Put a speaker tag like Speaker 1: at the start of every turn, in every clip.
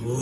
Speaker 1: Быдан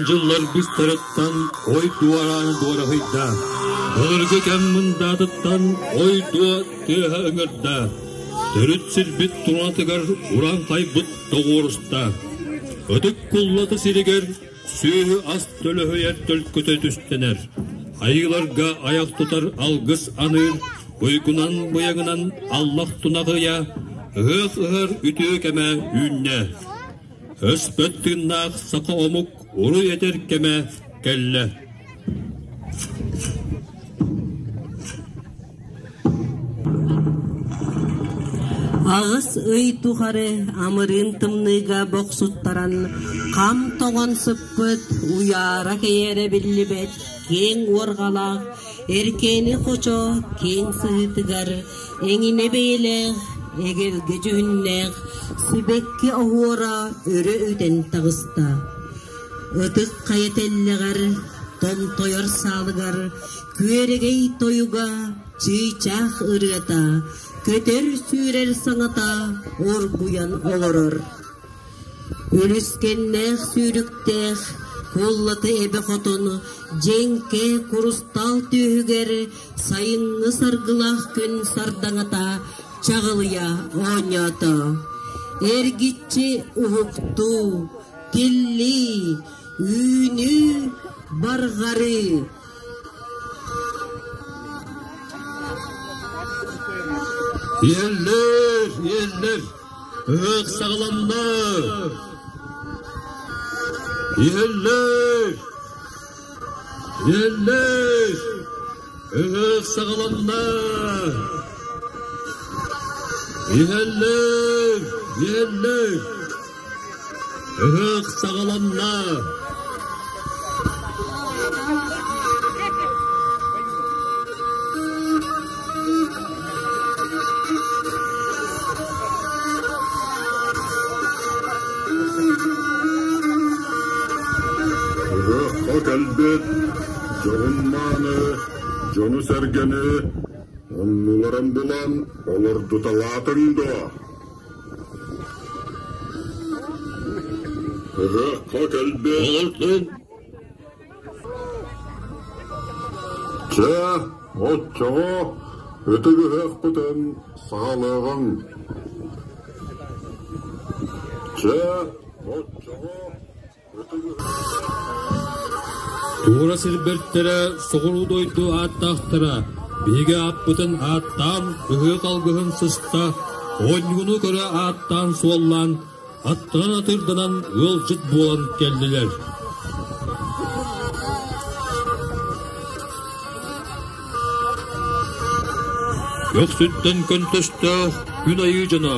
Speaker 1: дьыллар быстарыттан ой дуорааны дуораһыйда, былыргы кэм мындаатыттан ой дуо тыаһа ыҥырда, төрүт сирбит туруонатыгар уран-хайбыт тоҕуоруста. Ытык Куллата сиригэр сүөһү-ас төлөһүйэр төлкөтө түстэнэр, айыыларга айах тутар алгыс аныыр, уйгунан-быйаҥынан аллах тунаҕыйа, ыһыах ыһар үтүө кэмэ үүннэ. Өспөт тыыннаах саха омук уруй этэр кэмэ кэллэ.
Speaker 2: Аҕыс ый тухары амырыын тымныыга бохсуттаран, хам тоҥон сыппыт, уйаара кэйэрэ биллибэт киэҥ уорҕалаах Эркээни хочо киэҥ сыһыытыгар эҥинэ бэйэлээх, эгэлгэ дьүһүннээх сибэкки оһуора өрө үтэн таҕыста. Ытык хайа тэллэҕэр, томтойор саалыгар күөрэгэй тойуга, чыычаах ырыата, көтөр-сүүрэр саҥата оргуйан олорор. Үлүскэннээх сүүрүктээх Куллаты эбэ хотун дьэҥкэ курустаал түөһүгэр сайыҥҥы саргылаах күн сардаҥата чаҕылыйа оонньоото. Эргиччи уһуктуу, тиллии, үүнүү, барҕарыы.
Speaker 1: Иһэллэр, иһэллэр, ыһыах саҕаланна! Иһэллэр, иһэллэр, ыһыах саҕаланна! Иһэллэр, иһэллэр, ыһыах саҕаланна!
Speaker 3: Ыһыахха кэлбит дьоһун-мааны дьону-сэргэни оннуларын булан олордуталаатыҥ дуо? Ыһыахха кэлбит
Speaker 1: Олордун
Speaker 3: Чэ, оччоҕо ытык ыһыахпытын саҕалыаҕыҥ. Чэ, оччоҕо ытык
Speaker 1: Туора сирбэртэрэ соҕуруу дойду ааттаахтара, биһиги ааппытын ааттаан ыһыах алгыһын сыста, оонньууну көрө ааттаан-суоллаан, аттынан атыырданан ыалдьыт буолан кэллилэр. Көхсүттэн көнтөстөөх күн айыы дьоно,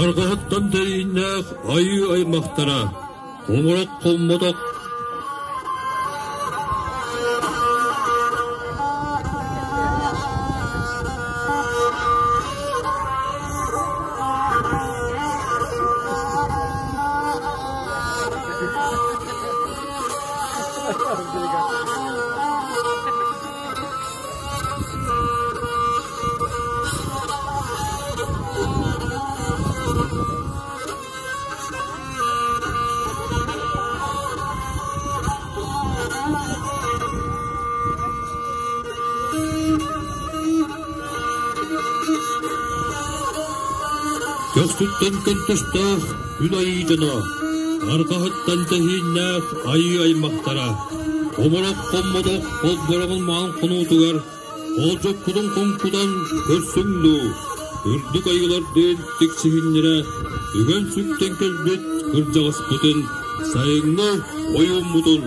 Speaker 1: арҕаһыттан тэрииннээх айыы аймахтара, Оҥорох хоммотох Көхсүттэн көнтөстөөх күн айыы дьоно, арҕаһыттан тэһииннээх айыы аймахтара, хоморох хоммотох холбороҕун маҥан хонуутугар Хоолдьоккутун хоҥкутан көрсүҥ дуу, үрдүк айыылардыын тиксиһиннэрэ үгэн-сүктэн кэлбит кырдьаҕаспытын сайыҥҥы ойууммутун.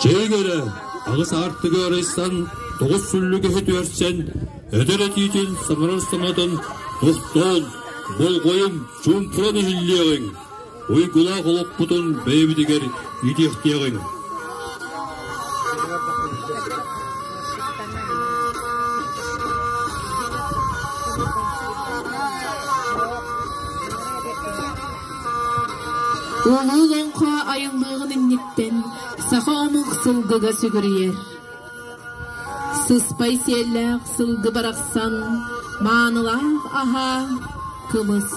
Speaker 1: Чэйиҥ эрэ, аҕыс аартыгы арыйсан, тоҕус сүллүгэһи түһэрсэн, этэр этиитин, саҥарар саҥатын тохтоон, болҕойон, чуумпуран иһиллиэҕиҥ, уйгулаах олохпутун бэйэбитигэр иитиэхтиэҕиҥ.
Speaker 4: Улуу Олоҥхо айыллыаҕын инниттэн саха омук сылгыга сүгүрүйэр. Сыспай сиэллээх сылгы барахсан маанылаах аһа кымыс.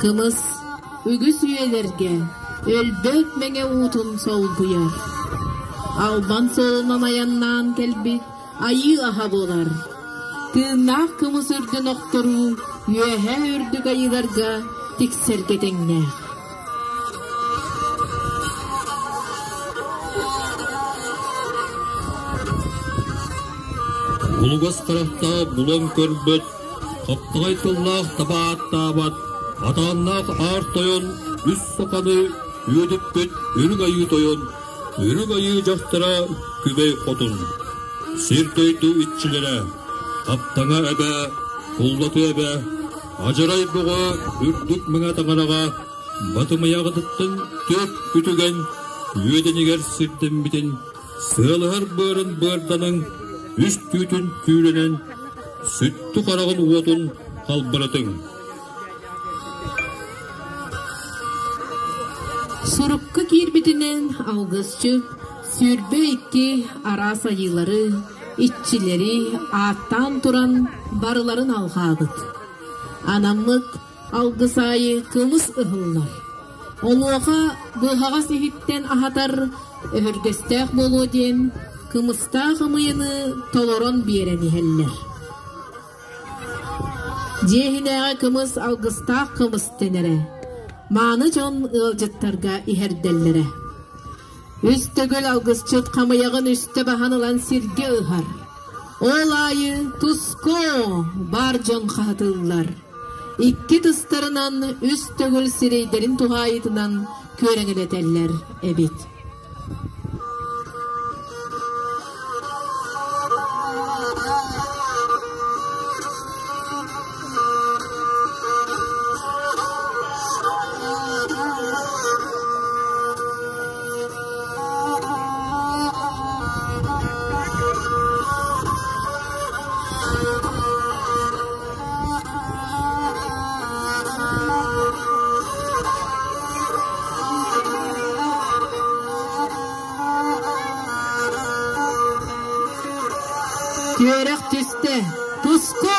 Speaker 4: Кымыс үгүс үйэлэргэ өлбөт мэҥэ уутун солбуйар. Албан суолунан айаннаан кэлбит айыы аһа буолар. Тыыннаах кымыс үрдүн охторуу үөһээ үрдүк айыыларга тиксэргэ тэҥнээх.
Speaker 1: Булугас харахтаах булан көрбөт, хаптаҕай тыллаах таба ааттаабат, атааннаах аар тойон үс саханы үөдүппүт үрүҥ айыы тойон, үрүҥ айыы дьахтара Күбэй хотун, сир-дойду иччилэрэ, Хаптаҥа эбэ, Куллаты эбэ, Адьарай бөҕө үрдүк мэҥэ таҥараҕа Батымыйаҕытыттан түөрт үтүгэн үөдэнигэр сирдэммитин сыалыһар быарын быарданыҥ, үс түүтүн түүлэнэн, сүттү хараҕын уотун халбаратыҥ.
Speaker 4: Сурукка киирбитинэн алгысчыт 22 араас айыылары, иччилэри ааттаан туран барыларын алҕаабыт. Анаммыт алгыс аайы кымыс ыһыллар. Онуоха быһаҕас иһиттэн аһатар өһүргэстээх буолуо диэн кымыстаах ымыйаны толорон биэрэн иһэллэр. Дьиэ иһинээҕи кымыс алгыстаах кымыс дэнэрэ. Мааны дьон ыалдьыттарга иһэрдэллэрэ. Үс төгүл алгысчыт хамыйаҕын үстэ баһан ылан сиргэ ыһар. Ол аайы туско бар дьон хаһытыллар. Икки тыстарынан үс төгүл сирэйдэрин туһаайытынан күөрэҥэлэтэллэр эбит. Түөрэх түстэ, туску!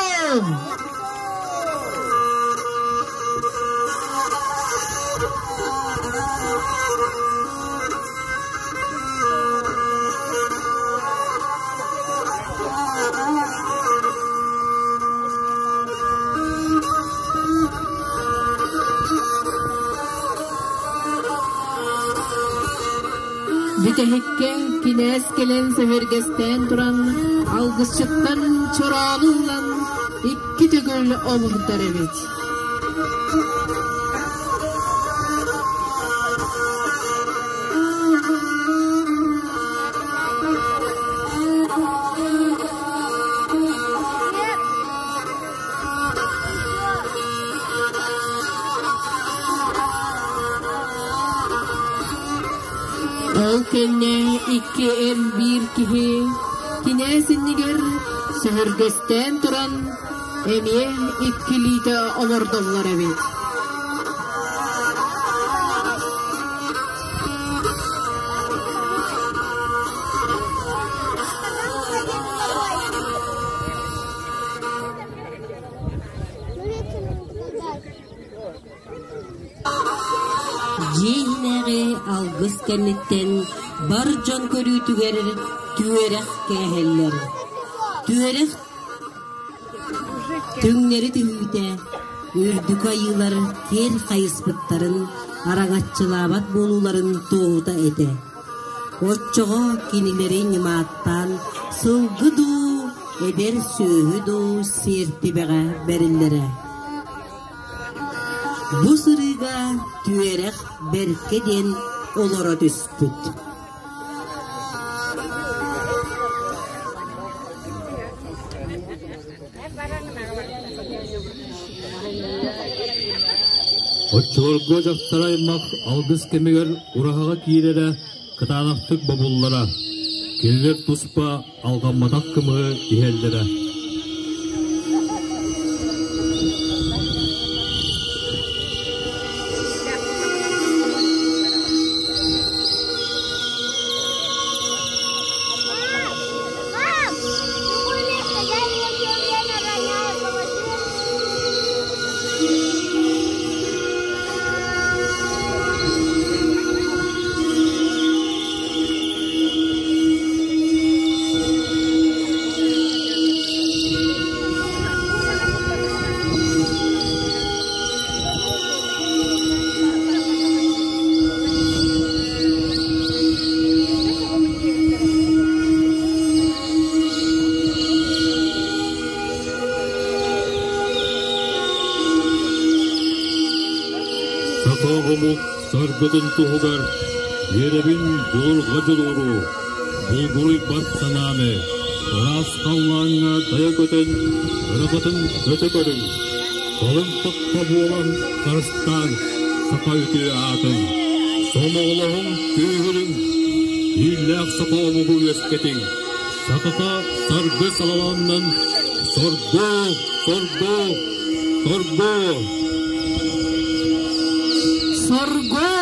Speaker 4: Бүтэһиккэ кинээс кэлэн сэһэргэстээн туран, алгысчыттан чороону ылан икки төгүл омурдар эбит. Ол кэннэ икки эр биир киһи кинээс иннигэр сөһүргэстээн туран эмиэ иккилиитэ олордоллор эбит.
Speaker 2: Дьиэ иһинээҕи алгыс кэнниттэн бар дьон көрүүтүгэр түөрэх кээһэллэр. Түөрэх Түҥнэри түһүүтэ үрдүкү айыылар киэр хайыспыттарын араҥаччылаабат буолууларын туоһута этэ. Оччоҕо кинилэри ньымааттаан сылгы дуу, эдэр сүөһү дуу сиэртибэҕэ бэриллэрэ. Бу сырыыга түөрэх бэркэ диэн олоро түспүт.
Speaker 1: Оччолорго дьахтар аймах алгыс кэмигэр ураһаҕа киирэрэ кытаанахтык бобуллара, кинилэр туспа алҕамматах кымыһы иһэллэрэ. Саха омук саргытын туһугар биэрэбин дьулурҕа дьулууру, булгуруйбат санааны, ыраас халлааҥҥа дайа көтөн, ырабатын өтө көрүҥ, халыҥ тахха буолан харыстааҥ саха үтүө аатын, сомоҕолоһуҥ күүһүрүҥ, ииллээх саха омугу үөскэтиҥ, сахата саргы салаланнын, соргу, соргу, соргу!
Speaker 4: Соргу!